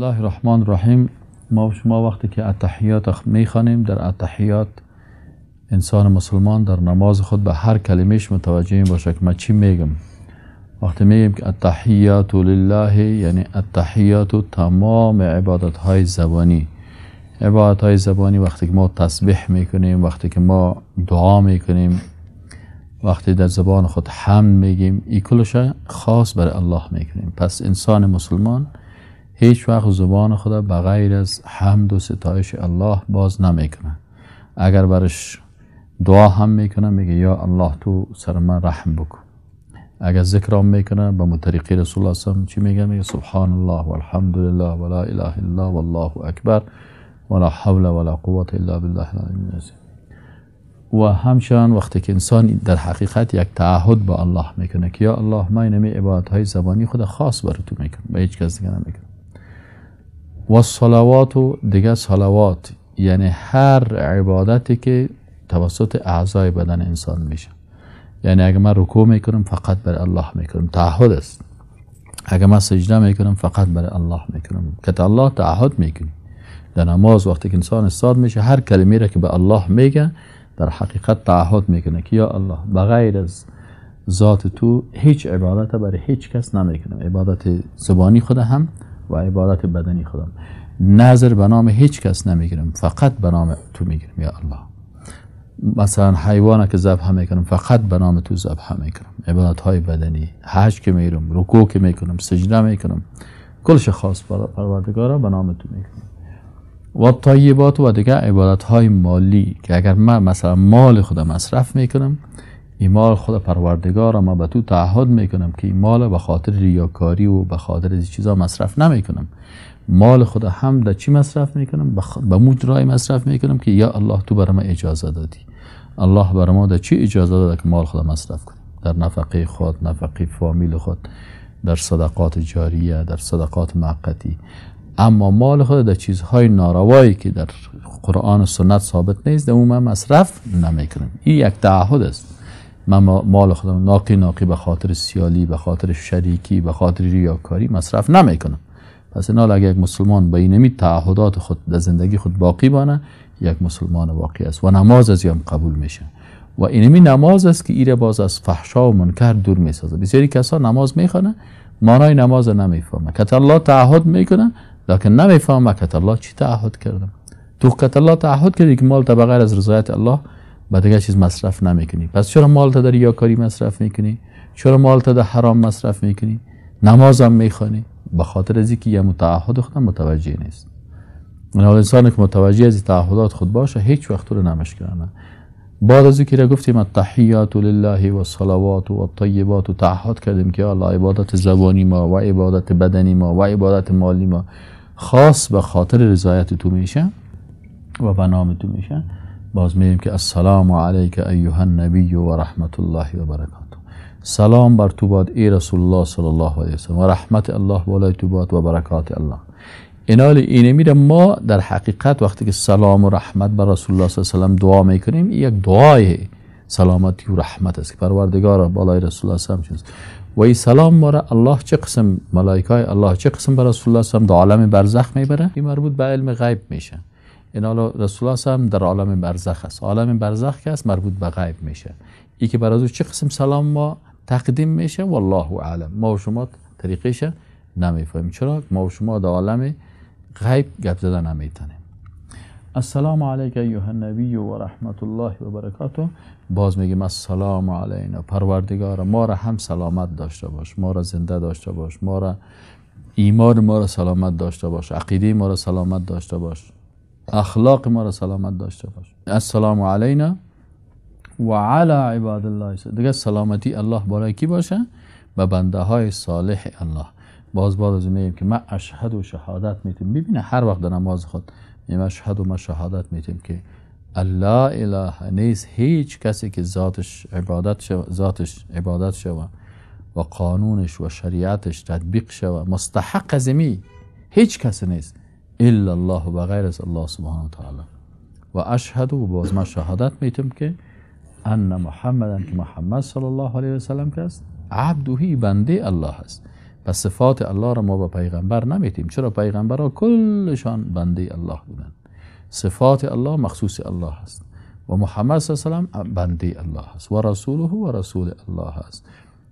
الله الرحمن الرحیم. ما شما وقتی که التحیات میخوانیم، در التحیات انسان مسلمان در نماز خود به هر کلمهش متوجه باشه که من چی میگم. وقتی میگیم که التحیات لله، یعنی التحیات تمام عبادت های زبانی. عبادت های زبانی وقتی که ما تسبیح میکنیم، وقتی که ما دعا میکنیم، وقتی در زبان خود حمد میگیم، این کلش خاص برای الله میکنیم. پس انسان مسلمان هیچ وقت زبان خود به غیر از حمد و ستایش الله باز نمیکنه. اگر برش دعا هم میکنه، میگه یا الله تو سر من رحم بکن. اگر ذکر هم میکنه به مطریقی رسول الله صلی الله علیه و چی میگه؟ میگه سبحان الله والحمد لله ولا اله الا والله اکبر ولا حول ولا قوة الا بالله العلی العظیم. و همچنان وقتی که انسان در حقیقت یک تعهد با الله میکنه که یا الله من اینمی عبادت های زبانی خود خاص برای تو میکنم، به هیچ کس دیگه نمیکنم. و صلوات و دیگه صلوات، یعنی هر عبادتی که توسط اعضای بدن انسان میشه. یعنی اگه من رکوع میکنم فقط برای الله میکنم، تعهد است. اگه من سجده میکنم فقط برای الله میکنم، که الله تعهد میکنی. در نماز وقتی که انسان استاد میشه، هر کلمه را که به الله میگه در حقیقت تعهد میکنه که یا الله بغیر از ذات تو هیچ عبادت برای هیچ کس نمیکنم، عبادت زبانی خود هم و عبادت بدنی خودم. نظر به نام هیچ کس نمیگیرم، فقط به نام تو میگیرم یا الله. مثلا حیوانه که ذبح میکنم فقط به نام تو ذبح میکنم. عبادت های بدنی، حج که میرم، رکوع که میکنم، سجده میکنم، کلش خاص پروردگارا به نام تو میکنم. و طیبات و دیگه عبادت های مالی که اگر من مثلا مال خودم مصرف میکنم، این مال خود پروردگارا ما به تو تعهد میکنم که این مال به خاطر ریاکاری و به خاطر از چیزا مصرف نمیکنم. مال خود هم در چی مصرف میکنم؟ به مجرای مصرف میکنم که یا الله تو برای ما اجازه دادی. الله برای ما در چی اجازه داده که مال خود مصرف کنیم؟ در نفقه خود، نفقه فامیل خود، در صدقات جاریه، در صدقات موقتی. اما مال خود در چیزهای ناروایی که در قرآن و سنت ثابت نیست، در اون من مصرف نمیکنم. این یک تعهد است. من مال خودم ناقی ناقی به خاطر سیالی، به خاطر شریکی، به خاطر ریاکاری مصرف نمیکنم. پس اینا اگه یک مسلمان با اینمی تعهدات خود در زندگی خود باقی بانه، یک مسلمان واقعی است و نماز از هم قبول میشه. و اینمی نماز است که ایره باز از فحشا و منکر دور میسازه. بسیاری کسا نماز میخوانه، معنای نماز نمیفهمه. که الله تعهد میکنه لکن نمیفهمه که الله چی تعهد کردم. تو که الله تعهد کردی که مال تا بغیر از رضایت الله به دیگه چیز مصرف نمیکنی. پس چرا مال تا در ریاکاری مصرف میکنی؟ چرا مال تا در حرام مصرف میکنی؟ نمازم میخوانی؟ به خاطر از اینکه یه متعهد خودم متوجه نیست. من انسانی که متوجه از تعهدات خود باشه هیچ وقت رو نمشکنه. بعد از اینکه گفتیم التحیات لله و الصلوات و الطیبات و تعهد کردیم که الله عبادت زبانی ما و عبادت بدنی ما و عبادت مالی ما خاص به خاطر رضایت تو میشه و به نام تو میشه. باز میگیم که السلام علیک ایها النبی و رحمت الله و برکاته. سلام بر تو باد ای رسول الله صلی الله علیه و سلم و رحمت الله بالای تو باد و برکات الله. اینال اینه میره ما در حقیقت وقتی که سلام و رحمت بر رسول الله صلی الله علیه و سلم دعا میکنیم، یک دعای سلامتی و رحمت است که پروردگار بالای رسول الله صلی الله علیه و سلم. و این سلام ما را الله چه قسم ملائکه الله چه قسم بر رسول الله صلی الله علیه و سلم در عالم برزخ میبره، این مربوط به علم غیب میشه. این حالا رسول الله صلی الله علیه و سلم در عالم برزخ است. عالم برزخ که است مربوط به غیب میشه. ای که برای او چه قسم سلام ما تقدیم میشه والله اعلم، ما و شما طریقش نمیفهمیم. چرا ما و شما در عالم غیب گپ زدن نمیتونیم. السلام علیک ایها النبی و رحمت الله و برکاته. باز میگیم السلام علینا، پروردگار ما را هم سلامت داشته باش، ما را زنده داشته باش، ما را ایمان ما را سلامت داشته باش، عقیده ما را سلامت داشته باش، اخلاق ما را سلامت داشته باش. السلام علینا و علی عباد الله. دیگه سلامتی الله بالای کی باشه؟ به بنده های صالح الله. باز از میگیم که ما اشهد و شهادت میتیم. میبینه هر وقت در نماز خود میگیم اشهد و ما شهادت میتیم که الله اله نیست هیچ کسی که ذاتش عبادت شوه، ذاتش عبادت شوه و قانونش و شریعتش تطبیق شوه، مستحق ازمی هیچ کسی نیست الا الله و غیر از الله سبحانه و تعالی. و اشهد و باز ما شهادت میتیم که ان محمدن که محمد صلی الله علیه و سلم که است عبدهی بنده الله است. پس صفات الله را ما به پیغمبر نمیتیم. چرا؟ پیغمبرها کلشان بنده الله بودند. صفات الله مخصوص الله است و محمد صلی الله علیه و سلم بنده الله است و رسوله و رسول الله است.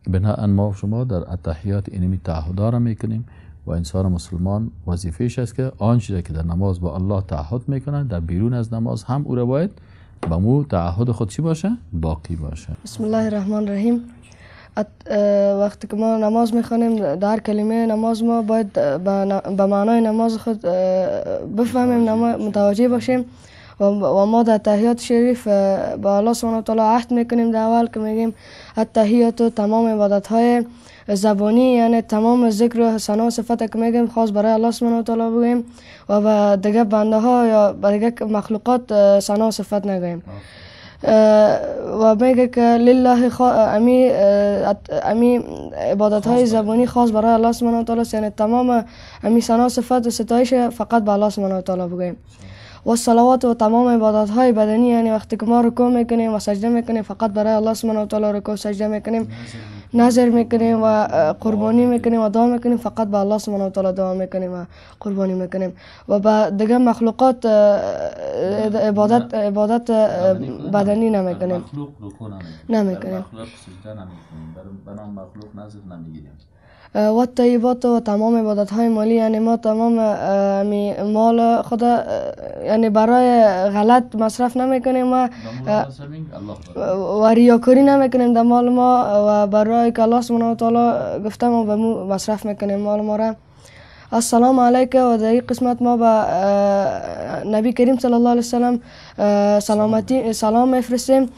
بناءً ما شما در التحیات اینمی تعهد را میکنیم و انسان مسلمان وظیفه‌اش است که آن چیزی که در نماز با الله تعهد میکنه در بیرون از نماز هم او را باید به مو تعهد خود چی باشه؟ باقی باشه. بسم الله الرحمن الرحیم. وقتی که ما نماز میخوانیم در کلمه نماز ما باید به معنای نماز خود بفهمیم، متوجه باشیم و ما در تحیات شریف با الله سبحانه و تعالی عهد میکنیم. در اول که میگیم التحیات و تمام عبادت های زبانی، یعنی تمام ذکر و ثنا و صفت که میگیم خاص برای الله سبحانه و تعالی بگیم و به دیگه بنده ها یا به دیگه مخلوقات ثنا و صفت نگوییم. و میگه که لله امی عبادت های زبانی خاص برای الله سبحانه و تعالی، یعنی تمام امی ثنا و صفت و ستایش فقط به الله سبحانه و تعالی بگوییم. و صلوات و تمام عبادت های بدنی، یعنی وقتی که ما رکوع میکنیم و سجده میکنیم فقط برای الله سبحانه و تعالی رکوع سجده میکنیم، نذر میکنیم و قربانی میکنیم و دعا میکنیم، فقط به الله سبحانه و تعالی دعا میکنیم و قربانی میکنیم و به دیگه مخلوقات عبادت بدنی نمیکنیم، نمیکنیم، مخلوق نذر نمیگیریم. و طیبات و تمام عبادت های مالی، یعنی ما تمام مال خود یعنی برای غلط مصرف نمیکنیم و ریاکاری نمیکنیم در مال ما و برای که الله سبحانه و تعالی گفته ما به مصرف میکنیم مال ما را. السلام علیک. و در این قسمت ما به نبی کریم صلی الله علیه وسلم سلامتی سلام میفرستیم.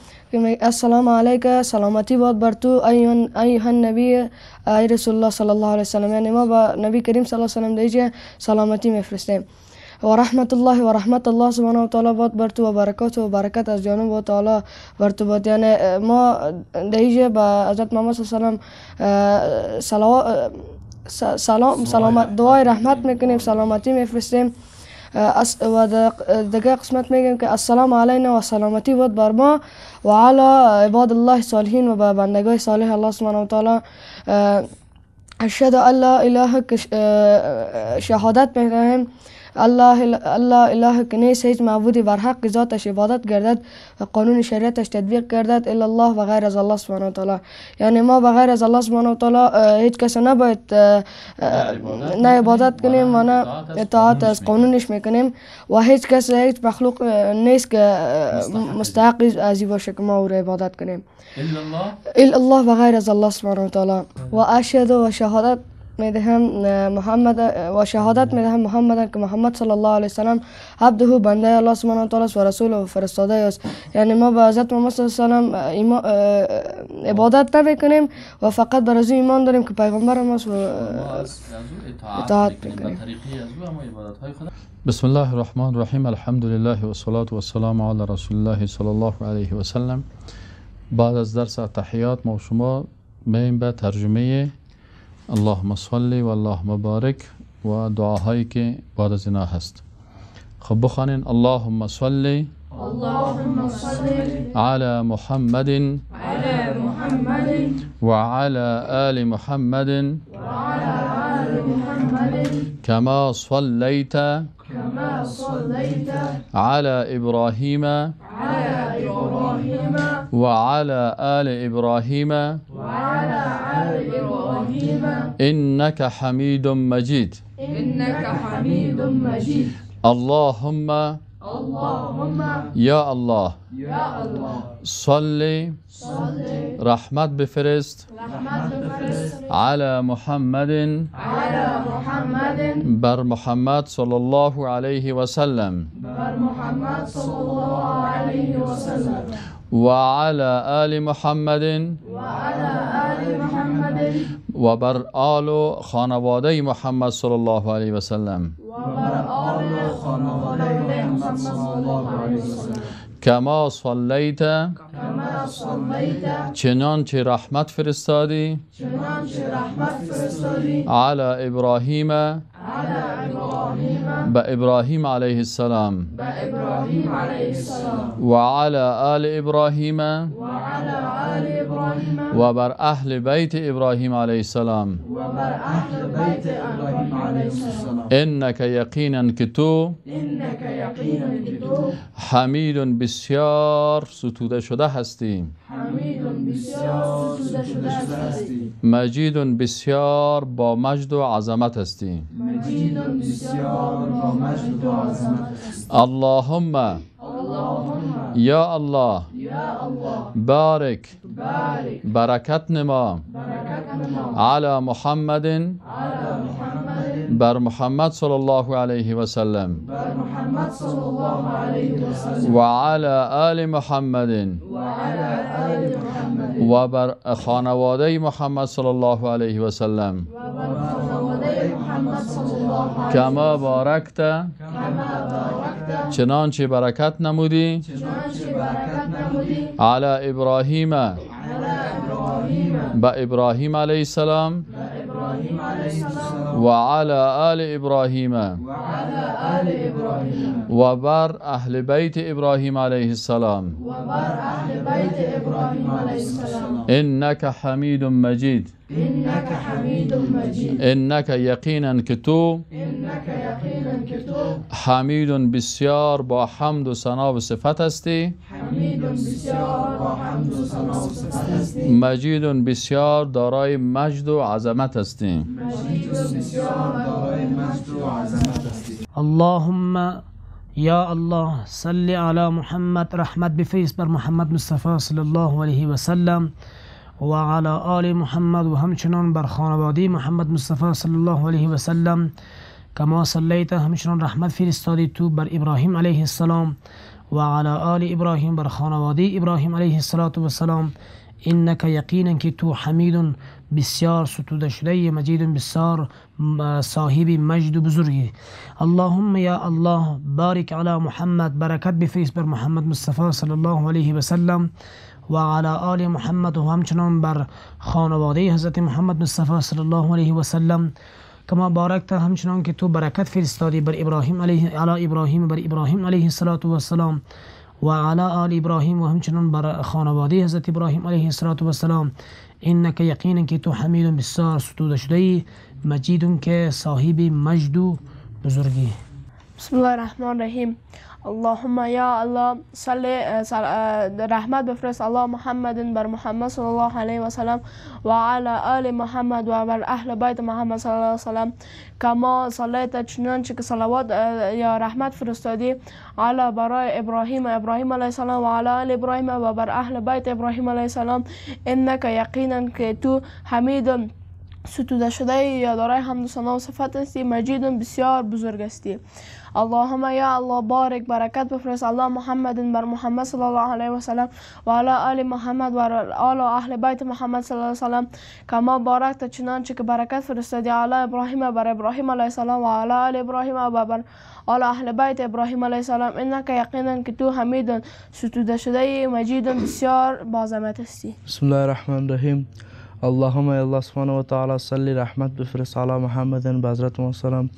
السلام علیک، سلامتی باد بر تو ایها النبی ای رسول الله صلی الله علیه وسلم، یعنی ما به نبی کریم صلی الله علیه وسلم دیگه سلامتی میفرستیم. و رحمت الله و رحمت الله سبحانه و تعالی باد بر تو و برکات و برکت از جانب و تعالی بر تو باد. یعنی ما دیگه به حضرت محمد صلی الله علیه وسلم سلام سلامت دعای رحمت میکنیم، سلامتی میفرستیم. و دیگه قسمت میگیم که السلام علینا و سلامتی باد بر ما و علی عباد الله صالحین و به بندگان صالح الله سبحانه و تعالی. اشهد ان لا اله، شهادت میدهیم الله الله که نیست هیچ معبودی بر حق ذاتش عبادت گردد و قانون شریعتش تطبیق گردد الا الله و غیر از الله سبحانه و تعالی. یعنی ما بغیر از الله سبحانه و تعالی هیچ کس نباید نه عبادت کنیم و نه اطاعت از قانونش میکنیم و هیچ کس هیچ مخلوق نیست که مستحق از این باشه که ما او را عبادت کنیم الا الله و غیر از الله سبحانه و تعالی. و اشهد و شهادت میدهم محمد و شهادت میدهم محمد که محمد صلی الله علیه وسلم عبده بنده الله سبحانه و تعالی و رسوله و فرستاده است. یعنی ما به حضرت محمد صلی الله علیه و سلم عبادت نمیکنیم و فقط بر از ایمان داریم که پیغمبر ماست و اطاعت میکنیم. بسم الله الرحمن الرحیم. الحمد لله و الصلاة و السلام علی رسول الله صلی الله علیه و سلم. بعد از درس تحیات ما شما میایم به ترجمه اللهم صل و اللهم بارک و دعاهایی که بعد از اینا هست. خب بخوانین اللهم صل اللهم صل علی محمد علی محمد و علی آل محمد و علی آل محمد کما صلیت کما صلیت علی ابراهیم علی ابراهیم و علی آل ابراهیم و علی آل ابراهیم انك حمید مجید انك حمید مجید. اللهم اللهم یا الله یا الله صل صل رحمت بفرست رحمت بفرست علی محمد علی محمد بر محمد صلی الله علیه و سلم بر محمد صلی الله علیه و سلم و علی آل محمد و علی آل محمد و بر آل و خانواده محمد صلی الله علیه و سلم و بر آل و خانواده محمد صلی الله علیه و سلم کما صلیت کما صلیت چنانچه رحمت فرستادی چنانچه رحمت فرستادی علی ابراهیم علی ابراهیم به ابراهیم علیه السلام به ابراهیم علیه السلام و علی آل ابراهیم و علی آل ابراهیم و بر اهل بیت ابراهیم علیه السلام انک یقینا که تو حمید بسیار ستوده شده هستی، مجید بسیار با مجد و عظمت هستی. اللهم یا الله بارک برکت نما علی محمد بر محمد صلی الله علیه و سلم و علی آل محمد و بر خانواده محمد صلی الله علیه و سلم کما بارکت چنانچه برکت نمودی علی ابراهیم با ابراهیم علیه السلام و علی آل ابراهیم و بر اهل بیت ابراهیم علیه السلام انک حمید مجید انک یقینا که تو حمید بسیار با حمد و ثنا و صفت هستی، مجید بسیار دارای مجد و عظمت هستی. اللهم یا الله صل علی محمد رحمت بفرست بر محمد مصطفی صلی الله علیه و سلم و علی آل محمد و همچنان بر خانواده محمد مصطفی صلی الله علیه و سلم کما صلیت همچنان رحمت فرستادی تو بر ابراهیم علیه السلام و علی آل ابراهیم بر خانواده ابراهیم علیه السلام انک یقینا که تو حمید بسیار ستوده شده مجید بسیار صاحب مجد و بزرگی. اللهم یا الله بارک علی محمد برکت بفرست بر محمد مصطفی صلی الله علیه و سلم و علی آل محمد و همچنان بر خانواده حضرت محمد مصطفی صلی الله علیه و سلم کما بارکت همچنان که تو برکت فرستادی بر ابراهیم علیه علی ابراهیم بر ابراهیم علیه السلام و علی آل ابراهیم و همچنان بر خانواده حضرت ابراهیم علیه السلام انک یقینا که تو حمید بسیار ستوده شده مجید که صاحب مجد و بزرگی. بسم الله الرحمن الرحیم. اللهم یا الله صل رحمت بفرست الله محمد بر محمد صلی الله علیه و سلم و علی آل محمد و بر اهل بیت محمد صلی الله علیه و سلم کما صلیت چنانچه که صلوات یا رحمت فرستادی علی برای ابراهیم ابراهیم علیه السلام و علی آل ابراهیم و بر اهل بیت ابراهیم علیه السلام انک یقینا که تو حمید ستوده شده یا دارای حمد و ثنا و صفت هستی مجید بسیار بزرگ هستی. اللهم یا الله بارک برکت بفرست الله محمد بر محمد صلی الله علیه و سلم و علی آل محمد و علی اهل بیت محمد صلی الله علیه و سلم کما بارکت چنانچه که برکت فرستادی علی ابراهیم بر ابراهیم علیه السلام و علی آل ابراهیم و بر علی اهل بیت ابراهیم علیه السلام انک یقینا که تو حمید ستوده شده مجید بسیار با عظمت هستی. بسم الله الرحمن الرحیم. اللهم یا الله سبحانه و تعالی صلی رحمت بفرست علی محمد به حضرت محمد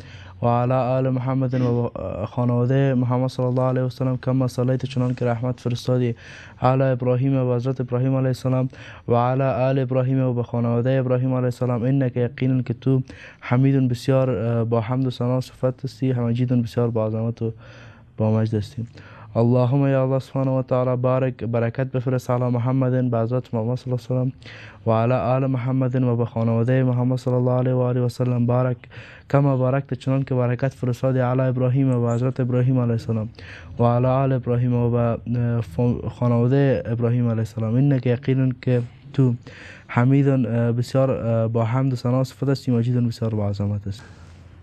و علی آل محمد و خانواده محمد صلی الله علیه و سلم کما صلیت چنان که رحمت فرستادی علی ابراهیم و حضرت ابراهیم علیه السلام و علی آل ابراهیم و به خانواده ابراهیم علیه السلام انک یقینا که تو حمید بسیار با حمد و ثنا صفت هستی مجید بسیار با عظمت و با مجد هستی. اللهم یا الله سبحانه و تعالی بارک برکت بفرست علی محمد به حضرت محمد صلی الله علیه و سلم و علی آل محمد و به خانواده محمد صلی الله علیه و آله و سلم بارک کما بارکت چنان که برکت فرستادی علی ابراهیم و حضرت ابراهیم علیه السلام و علی آل ابراهیم و به خانواده ابراهیم علیه السلام انک یقینا که تو حمید بسیار با حمد و ثنا صفت هستی مجید بسیار با عظمت است.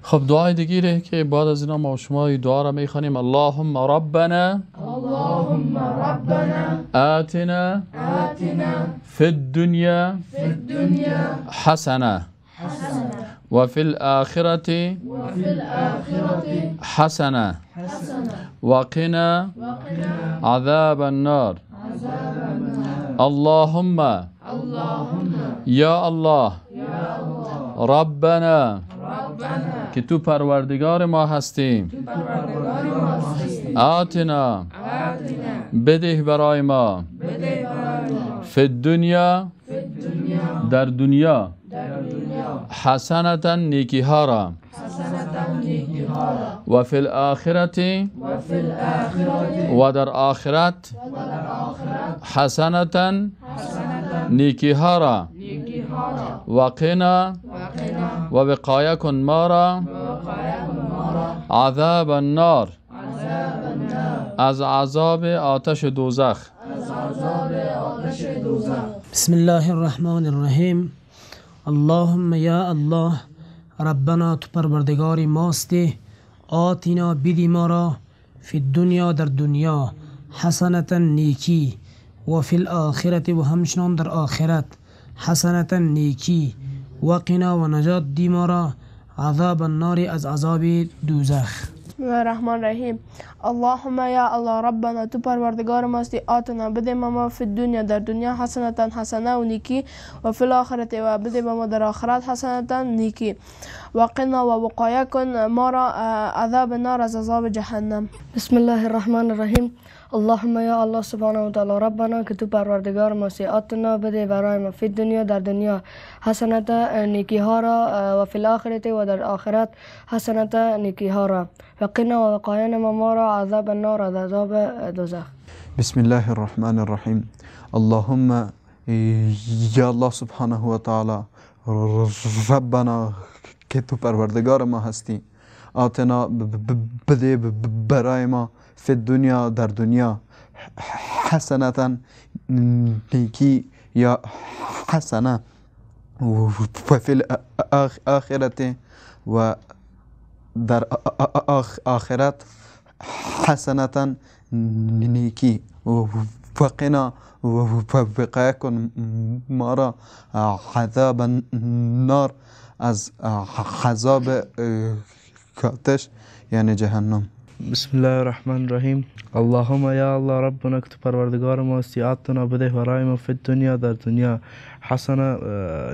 خب دعای دیگه که بعد از اینا ما شما دعا را میخوانیم. اللهم ربنا اللهم ربنا آتنا فی الدنیا حسنه وفي الآخرة حسنة وقنا عذاب النار. اللهم یا الله ربنا که تو پروردگار ما هستیم، آتنا بده برای ما، فی الدنیا در دنیا حسنة نیکی ها را و فی الآخرة و در آخرت حسنة نیکی ها را و قنا و وقایه کن ما را عذاب النار از عذاب آتش دوزخ. بسم الله الرحمن الرحیم. اللهم یا الله ربنا تو پروردگار ماستی، آتینا بدی ما را فی الدنیا در دنیا حسنة نیکی و فی الآخرة و همچنان در آخرت حسنة نیکی و قنا و نجات دی ما را عذاب النار از عذاب دوزخ. بسم الله الرحمن الرحیم. اللهم یا الله ربنا تو پروردگار ماستی، آتنا بده ما فی الدنیا در دنیا حسنة حسنه و نیکی و فی الآخرة و بده ما در آخرت حسنة نیکی و قنا و وقایه کن ما را عذاب النار از عذاب جهنم. بسم الله الرحمن الرحیم. اللهم یا الله سبحانه و تعالی ربنا که تو پروردگار ماستی، آتنا بده برای ما فی دنیا در دنیا حسنة نیکی ها را و فی الآخرة و در آخرت حسنة نیکی ها را و قنا و وقاینا ما را عذاب النار از عذاب دوزخ. بسم الله الرحمن الرحیم. اللهم یا الله سبحانه و تعالی ربنا که تو پروردگار ما هستی، آتنا بده برای ما فی الدنیا در دنیا حسنة نیکی یا حسنه و فی الآخرة و در آخرت حسنة نیکی و قنا و وقایه کن ما را عذاب النار از عذاب آتش یعنی جهنم. بسم الله الرحمن الرحیم. اللهم یا الله ربنا که تو پروردگار ماستی، آتنا بده برای ما فی الدنیا در دنیا حسنه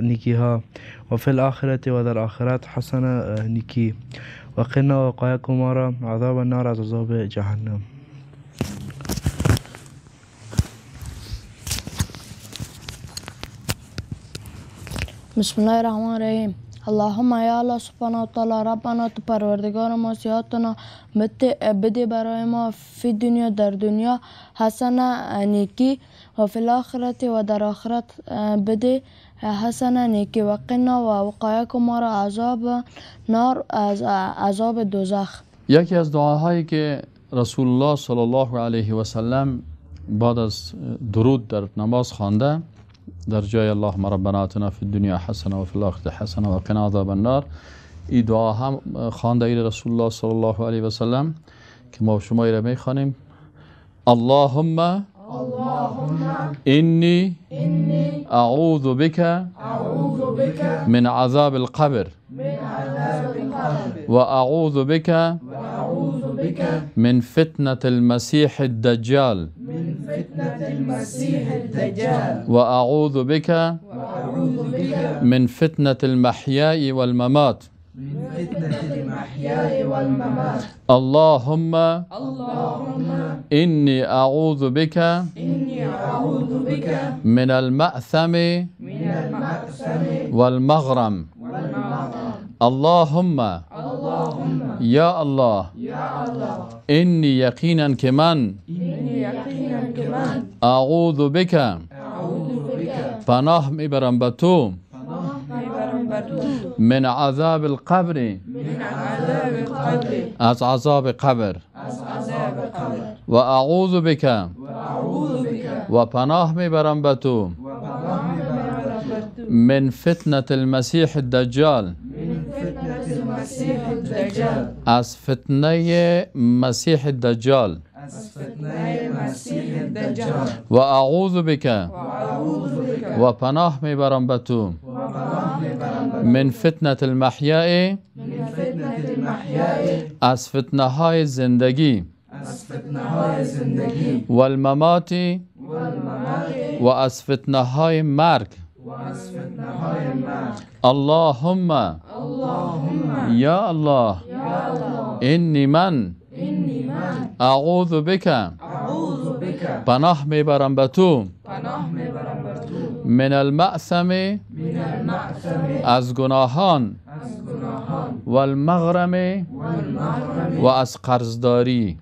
نیکی ها و فی الآخرة و در آخرت حسنه نیکی و قنا و وقایه کن ما را عذاب النار از عذاب جهنم. بسم الله الرحمن الرحیم. اللهم یا الله سبحانه و تعالی ربنا تو پروردگار ما آتنا بده برای ما فی دنیا در دنیا حسنه نیکی و فی الآخرة و در آخرت بده حسنه نیکی و قنا و وقایه کن ما را عذاب نار از عذاب دوزخ. یکی از دعاهایی که رسول الله صلی الله علیه و سلم بعد از درود در نماز خوانده در جای اللهم ربنا آتنا فی الدنیا حسنه و فی الاخرة حسنه و قنا عذاب النار، این دعا هم خوانده ای رسول الله صلی الله علیه و سلم که ما شما را میخوانیم. اللهم انی اعوذ بک من عذاب القبر و اعوذ بک من فتنة المسيح الدجال و اعوذ بک من فتنة المحياء والممات. اللهم إني أعوذ بك من المأثم والمغرم. اللهم یا الله إني یقینا که من اعوذ بک پناه میبرم به تو من عذاب القبر از عذاب قبر و اعوذ بک و پناه میبرم به تو من فتنة المسیح الدجال از فتنه مسیح الدجال و اعوذ بک و پناه میبرم به تو من فتنة المحیاء از فتنه های زندگی و الممات و از فتنه های مرگ. اللهم یا الله انی من اعوذ بک پناه میبرم به تو من المأثم از گناهان و المغرم و از قرضداری.